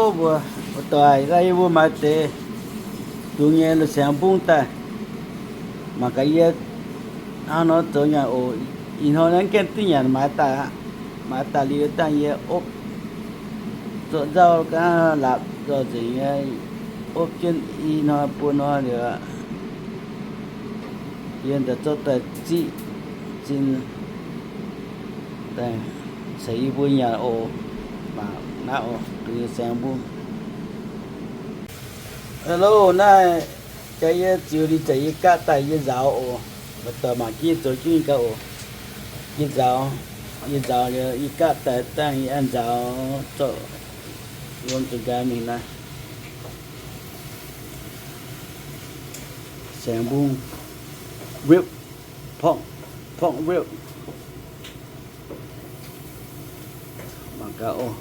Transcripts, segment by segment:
Mbuo, mbuo doic, yie mbuo maaih deix dungz nyei loz-saengx mbungv daaih, mangc gaax yie hnangv nor zoux nyanc oc. Ih hnoi naaiv gaengh duqv nyanc maaiz daaih aqv. Maaiz daaih liuz dangh yie opv, zorqv nzauv gaax laapc nzoih nzengc nyei, opv jienv i hnoi buo hnoi liuz, yie daaih zorqv daaih ziqv zinh daaih ceix yie mbuo nyanc oc. Mangc naaiv oc, dungz nyei saengx mbungv. Hello, naaiv jaax yie ziux ninh zengc yie gapv daaih yie nzaaux oc. Mbuo doic mangc jienv yie zoux jienv gau oc. Yie nzaaux, yie nzaaux liuz yie gapv daaih dangh yie nzaaux zorqv wuom zuqc nqaai mingh naaiv. Saengx mbungv, rib, pork, pork rib. Mangc gaax oc.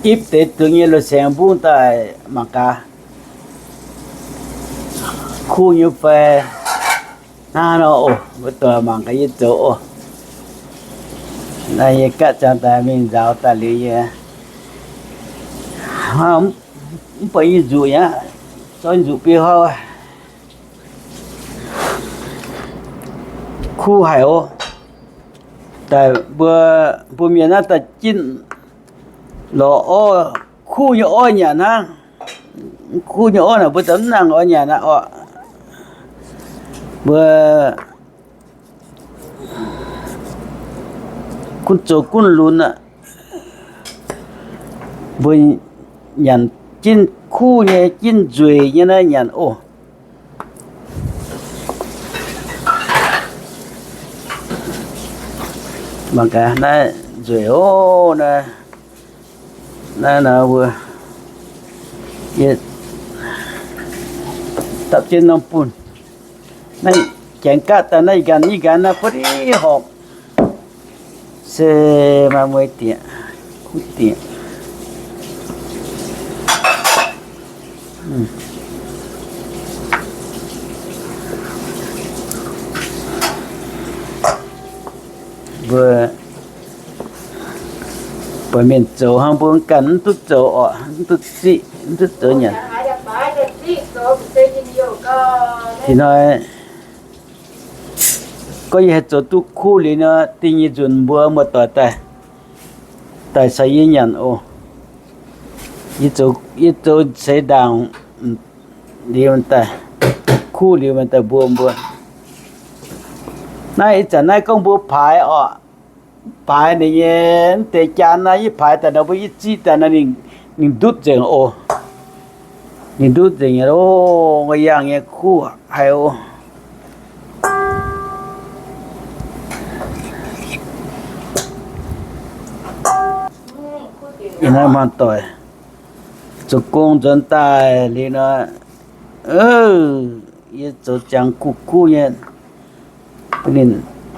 Ipv deix dungz nyei loz-saengx mbungv daaih mangc gaax, kuv nyei fai hnangv nor oc. Mbuo doic mangc gaax yie zoux oc. Naaiv yie gapv ziangx daaih mingh nzaaux daaih liuz yie mv baac yie nzuqc aqv, zoi nzuqc biei hnoi. Kuv haic oc. Daaih mbuo, mbuo mienh naaiv daaih jinv lorz orv, kuv nyei orv nyanc hnangv. Kuv nyei orv naaic mbuo daaih mv nangc oix nyanc aqv orqc. Mbuo gunv zoux gunv lunx aqv. Mbuo nyanc jinv kuv nyei, jinv nzueic nyei naaiv nyanc oc. Mangc gaax naaiv nzueic oc. Naaiv, naaiv nor mbuo, yie dapv jienv norm bunh. Naaiv jangx gapv daaih naaiv nqanx, i nqanx naaiv buov div horpc. Se maaih mueiz dieqc, kuv dieqc. Mbuo buatc mienh zoux hnangv mbuo ganh mv duqv zoux orqc, mv duqv ziqv, mv duqv zoux nyanc. Ih hnoi gorngv yie haih zoux duqv kuv liuz nor, dingh nyei nzunc mbuo muoz-doic daaih, daaih caux yie nyanc oc. Yie zoux, yie zoux seix ndaangc liuz daaih, kuv liuz daaih mbuox mbuo. Naaiv ih zanc naaiv gorngv mbuo paaix orqc, paaix ninh nyei mv deix jaan naaiv, yie paaix daaih nor mbuo yie ziqv daaih nor ninh, ninh ndutv nzengc oc. Ninh ndutv nzengc nyei loh, yangh nyei kuv haic oc. Yie naaiv muoz-doic zoux gong nzuonx daaih liuz nor, yie zoux ziangx kuv kuv nyei. Ninh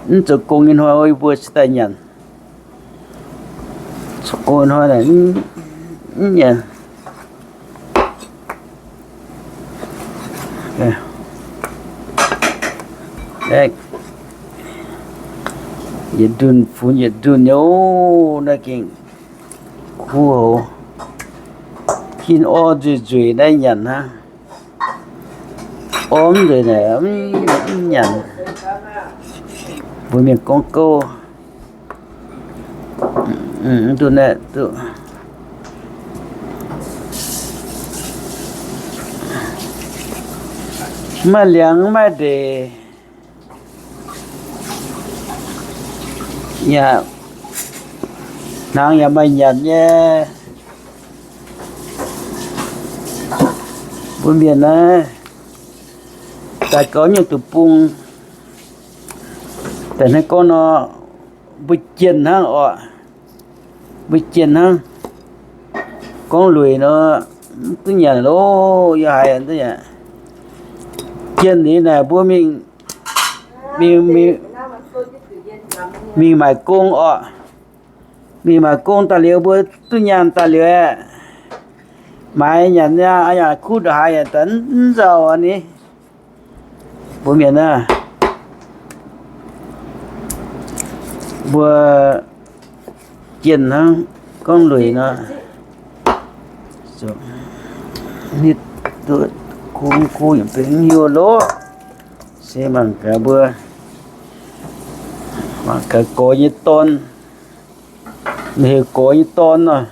mv zoux gong nyei hnoi yie mbuo cingx daaih nyanc. Zoux gong hnoi naaic mv nyanc. Yietc ndunh funx yietc ndunh nyei oc. Naaiv gengh kuv hoc, jin orv nzueic nzueic naaiv nyanc hnangv. Orv mv nzueic naaic mv nyanc. Mbuo mienh gorngv gouv, mv duqv naaiv duqv. Mv maaih liangx mv maaih ndeic. Yaac hnaangx yaac maaih nyanc nyei. Mbuo mienh naaiv daaih gaux nyungc duqv bung. Daaih hnangv gorngv nor, mbuo jienh hnangv orqc. Mbuo jienh hnangv. Gorngv lueic nor, mv duqv nyanc loh, yie haiz duqv nyanc. Jienh liuz naaic mbuo mingh, mingh, mingh, mingh maaic gong orqc. Mingh maaic gong daaih liuz mbuo duqv nyaanh daaih liuz aeqv, maaiz nyanc nyei, yaac kuv ndongc haaix yaac daaih mv nzauh ni. Mbuo mienh aah, mbuo Jienh hnangv gorngv lueic nor, nitv duqv kuv kuv yaac benx hiuv loqv. Se mangc gaax mbuo, mangc gaax gorx nyei dorn, heuc gorx nyei dorn nor.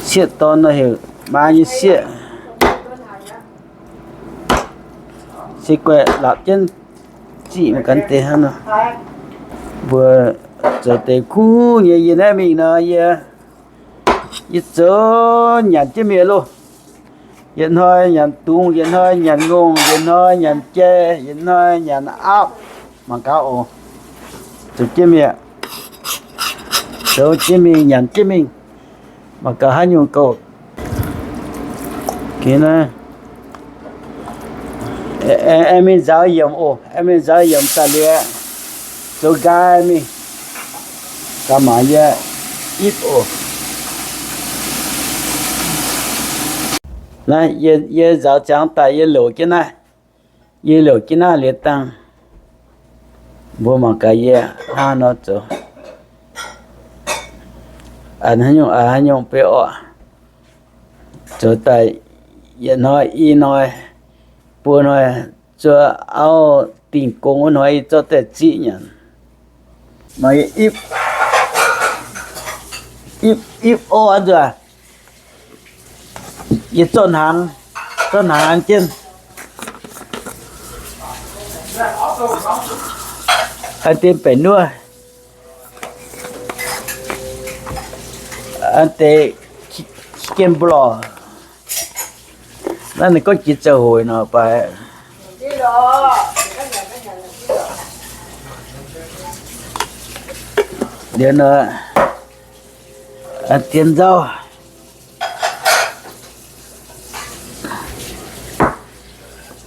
Sieqv dorn nor heuc maa nyei sieqv. Se guaih lapc jienv ziqv mangc gaax deix hnangv nor. Mbuo zoux deix kuv nyei. Yie naaiv mingh nor, yie, yie zoux nyanc jienv mingh loh. Yietc hnoi nyanc dungz, yietc hnoi nyanc ngongh, yietc hnoi nyanc jai, yietc hnoi nyanc aapv, mangc gaax oc. Zoux jienv mingh, zoux jienv mingh, nyanc jienv mingh, mangc gaax haaix nyungc gauh. Aengx mingh nzaaux yiemc oc, aengx mingh nzaaux yiemc daaih liuz, zoux nqaai mingh, gaax mangc yie ipv oc. Naaiv yie nzaaux ziangx daaih yie louc jienv naaiv, yie louc jienv naaiv liuz dangh, mbuo mangc gaax yie hnangv nor zoux, a'hneiv nyungc a'hneiv nyungc beiv orqc. Zoux daaih yietc hnoi i hnoi, buo hnoi, zuov auv dingh gong wuov hnoi yie zorqv daaih ziqv nyanc. Mangc yie ipv, ipv, ipv orv nzuonx. Yie zorqv hnaangx, zorqv hnaangx an jienv, an deix baeqc nuov, an deix jien mbuo lorh. Naaiv ninh gorngv jiex za'hoc nor, baac liuz nor, dien nzauv.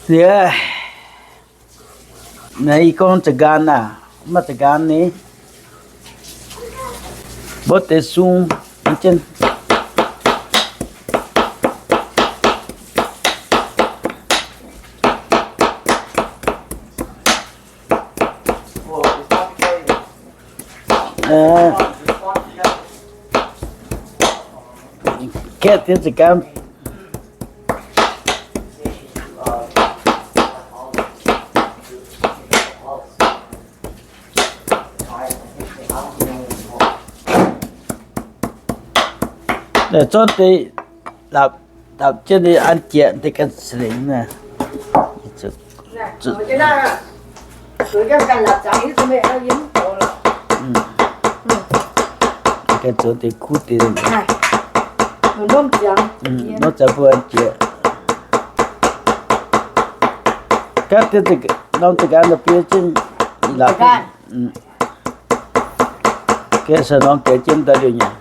Liuz, naaiv yie gorngv za'nqaanv naaic, maiv za'nqaanv ni, mbuo deix sung jienv. Gaeqv dien za'nqaanv. Zorqv deix lapc, lapc jienv ninh an jieqv deix ganh slingx naaiv. Ganh zoux deix kuv deix, nongv za'gengh mbuo an jieqv. Gaeqv dien norm za'gengh ndau-biei jienv, lapc gaeqv se norm gaeqv jienv ndau-liouh nyanc.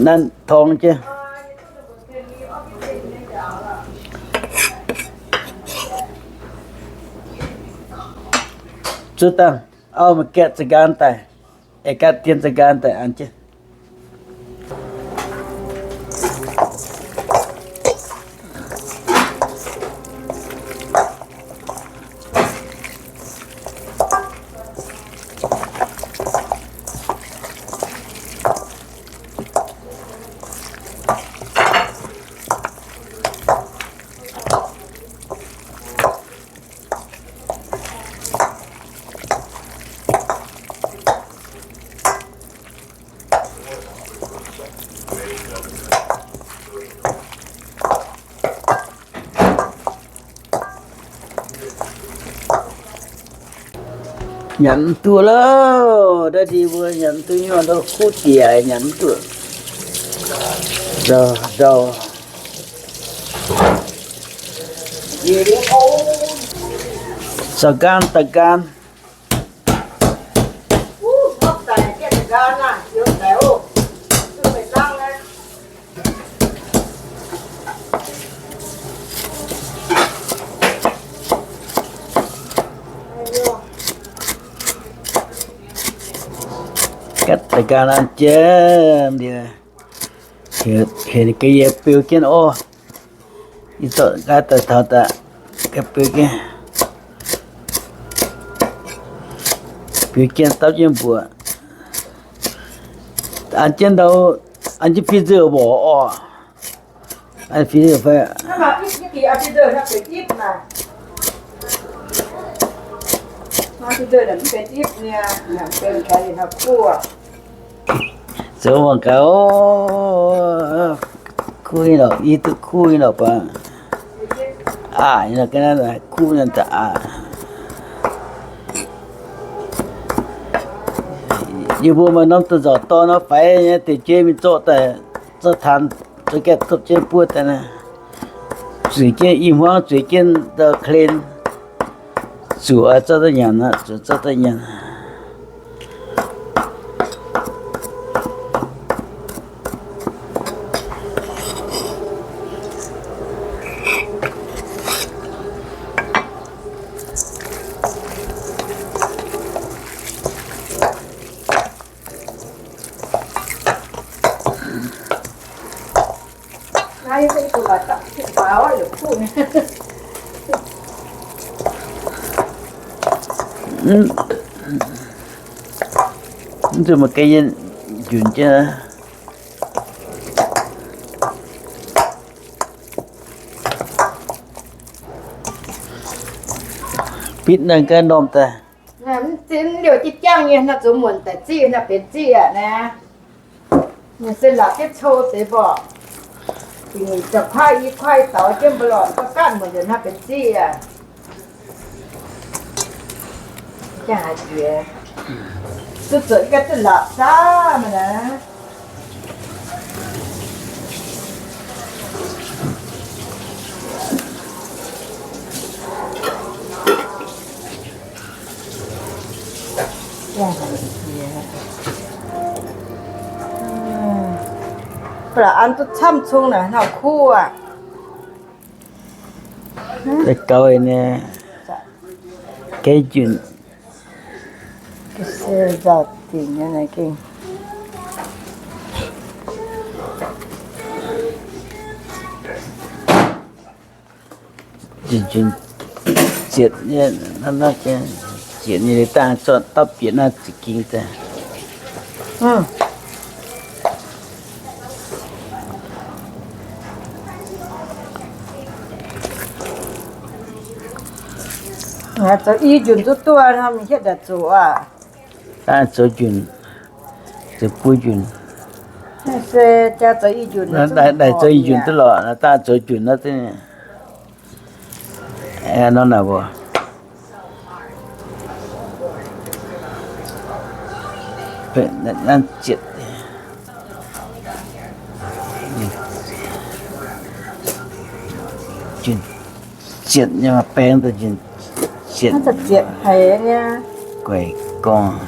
Nanv torngv jienv. Zuov dangh auv, meih gaeqv za'nqaanv daaih, aengx gaeqv dien za'nqaanv daaih an jienv. Nyanc mv duqv loh, ndau ndie mbuo nyanc mv duqv, nyuonh ndau kuv diex nyanc mv duqv. Ndau, ndau. Za'nqaanv, za'nqaanv. Gaeqv daaih gan an jienv liuz, Heuc ninh ga'yie beu jienv orv. Yie zorqv nqaai daaih taux daaih, ga'beu jienv, beu jienv dapv jienv mbuoqc. An jienv ndau, an jienv fih nzeuv mborqc orqc. An fih nzeuv fai zoux mangc gaax, kuv nyei lorqc, yie duqv kuv nyei lorqc baac, aqc nyei lorqc, ga'naaiv kuv nyei daaih aqc. Yie mbuo maaih norm da'nzorqc dorn nor faix nyei, deix jeiv mingh zorqv daaih, zorqv taan, zorqv gaeqv topv jienv buov daaih naaiv. Zueiz jienv i hmuangv, zueiz jienv ndau klen, zuqc zorqv daaih nyanc aqv, zuqc zorqv daaih nyanc. Mv zuqc maaih ga'yie njunc jienv. Bitv naaiv ga'norm daaih. Mv liouh jienv jangv nyei, naaiv zoux muonc daaih ziqv, naaiv benx ziqv aqv naaiv. Ninh se la'bieiv cou deix mborqc. Dingc za'kuaaiv i kuaaiv daux jienv mbuo lorqc, ga'gaatv muonc nzengc naaiv benx ziqv aqv. Jangx haiz jiex, duqv zuqc ga'duqv la'bieiv zaqv mv naaiv. Ba'laqc an duqv camv cung naaic, nor kuv aqv. Gauh nyei, ga'njunc. Njunh njunh zietc nyei, naaiv, naaiv zietc nyei, dangh zorqv dapv bieqc naaiv ziqc ging daaih. Zoux i njunh duqv duqv, hnamv mingh hietv daaih zoux aqv. Dangh zoux njunh, zoux buo njunh. Daaih zoux i njunh duqv lorqc, dangh zoux njunh naaiv. Nor naaic mbuo zietc nyei, baeng daaih zietc, guaix gorngv.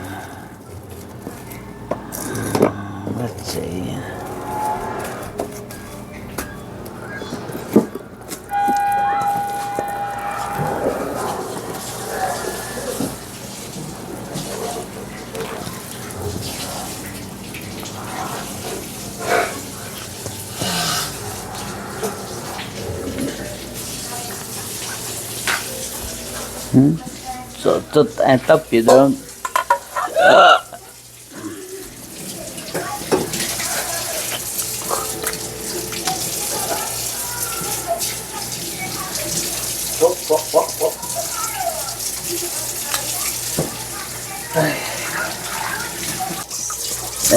Zorqv, zorqv dapv bieqc.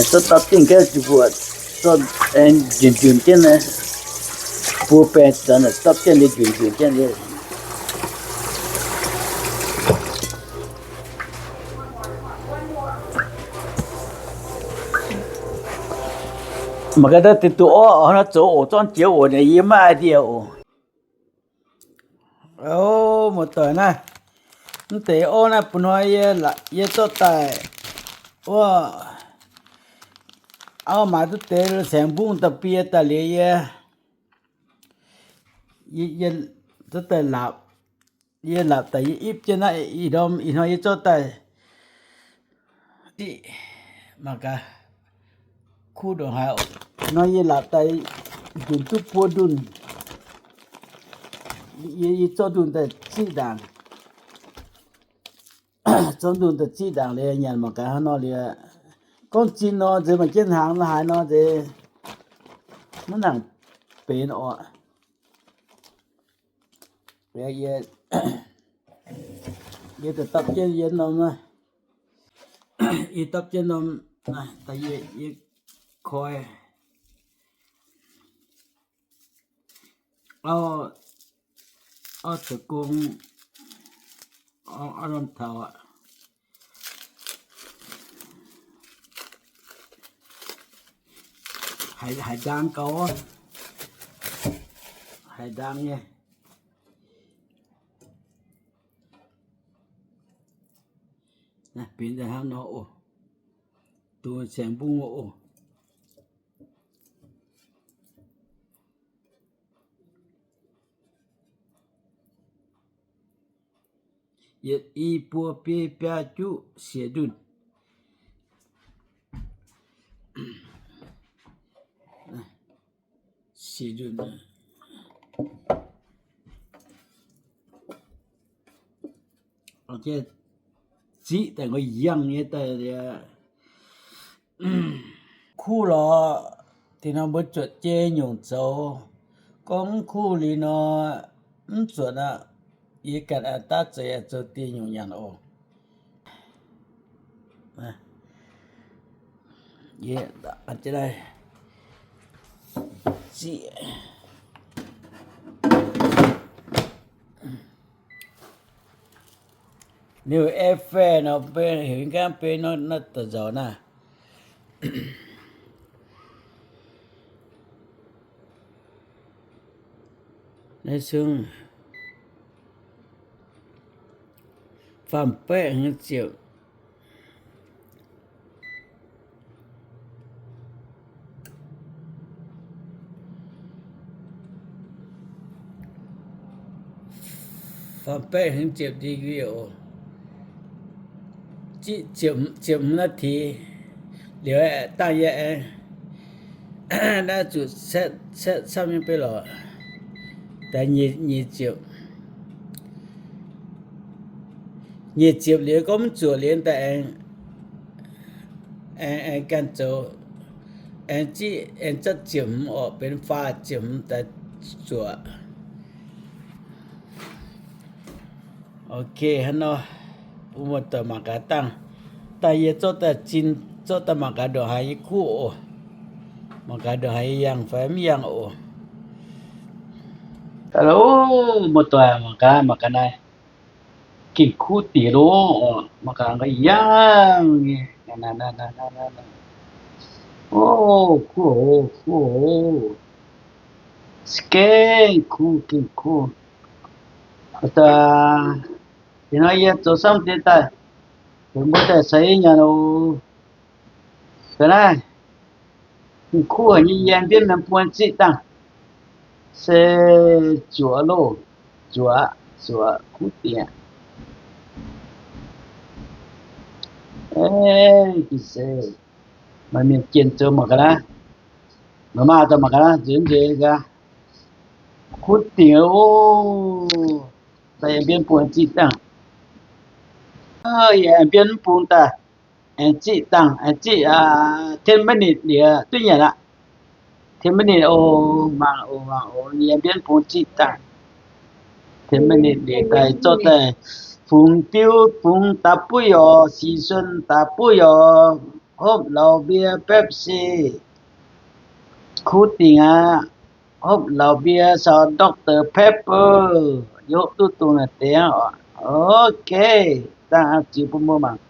Zorqv dapv jienv ga'naaiv zuqc mbuo zorqv njunh njunh jienv naaiv, mbuo baeng zanc dapv jienv liuz njunh njunh jienv liuz. Mangc gaax, naaiv deix duqv orv, naaiv zoux oc, zorqv jiex oc, yie maiv idea oc. O, muoz-doic naaiv, mv deix orv naaiv bun hnoi yie, yie zorqv daaih, wuov, auv maaiz duqv deix saeng-mbungv daaih bun yie daaih liuz yie, yie, yie zorqv daaih laapc, yie laapc daaih yie ipv jienv naaiv, ih ndorm ih hnoi yie zorqv daaih, mangc gaax, kuv ndongc haaix oc. Nor yie laatc daaih nzunc duqv buo ndunh. Yie, yie zorqv ndunh daaih ziqv ndaangc. Zorqv ndunh daaih ziqv ndaangc liuz nyanc mangc gaax hnangv nor liuz. Gorngv zinh nor nzeix maaih jienv hnaangx haaix nor nzeix maiv nangc benx orqc. Yie, yie dapv jienv yie norm, yie dapv jienv norm, yie, yie koi. Auv, auv zoux gong, auv norm taux aqv. Haiz, haiz ndaang gaux, haiz ndaang nyei. Naaiv benx daaih hnangv nor oc. Dongh saeng-mbung oc. Yietc i buo biei biaa juqv siec ndunh. Siec ndunh. Ziqv daaih nqoi yangh nyei daaih. Kuv lorz, dingc nor mbuo zuotc jei nyungc zoux. Gorngv mv kuv liuz nor, mv zuotc aqv. Yie ganh daav zeiz zoux dieh nyungc nyanc oc. Yie, Niu e fae nor, heuc nqaang benx nor, naaiv da'nzauc naaiv. Naaiv zungv faam-baeqv hmz ziepc, faam-baeqv hmz ziepc degree oc. Ziqv ziepc, ziepc hmz นาที liuz, dangh yie aengx naaiv zuqc setv, setv camv nyei beiv lorqc. Daaih nyic, nyic ziepc, nyic ziepc liuz gorngv mv zuoqc liuz daaih aengx, aengx, aengx ganh zoux, aengx ziqv, aengx zatv ziepc hmz orqc, benx faah ziepc hmz daaih zuoqc. Ok, hnangv nor, bun muoz-doic mangc gaax dangh. Daaih yie zorqv daaih zinh, zorqv daaih mangc gaax ndongc haaix nyei kuv oc. Mangc gaax ndongc haaix nyei yangh fai mv yangh oc. Hello, muoz-doic mangc gaax, mangc gaax naaiv. Gengh kuv dingc loh, mangc gaax nqa'haav yangh nyei. O, kuv oc, kuv oc. Gengh kuv, gengh kuv. Ih hnoi yie zoux samv deix daaih, mbuo daaih caux yie nyanc oc. Ga'naaiv, kuv haic nyei, yie mbienv mingh bun ziqv dangh. Se zuoqc loh, zuoqc, zuoqc kuv dingc. Ei, ga'naaiv se maaih mienh jienh zoux mangc gaax naaiv. Maaih maa zoux mangc gaax naaiv, nzueic nzueic gaax. Kuv dingc oc. Daaih yie mbienv bun ziqv dangh. Yie aengx mbienv mv bung daaih, aengx ziqv dangh, aengx ziqv ten minute liuz duqv nyanc aqv. Ten minute oc, mangc oc, mangc oc, yie mbienv bung ziqv dangh. Ten minute liuz daaih zorqv daaih fungx diuv, fungx daaih buov yoc, sic suon daaih buov yoc, hopv lauz mbie Pepsi. Kuv dingc aqv. Hopv lauz mbie caux Doctor Pepper, yie hopv duqv dongh naaic deix oc. Ok, dangh ziux bun mbuo mangc.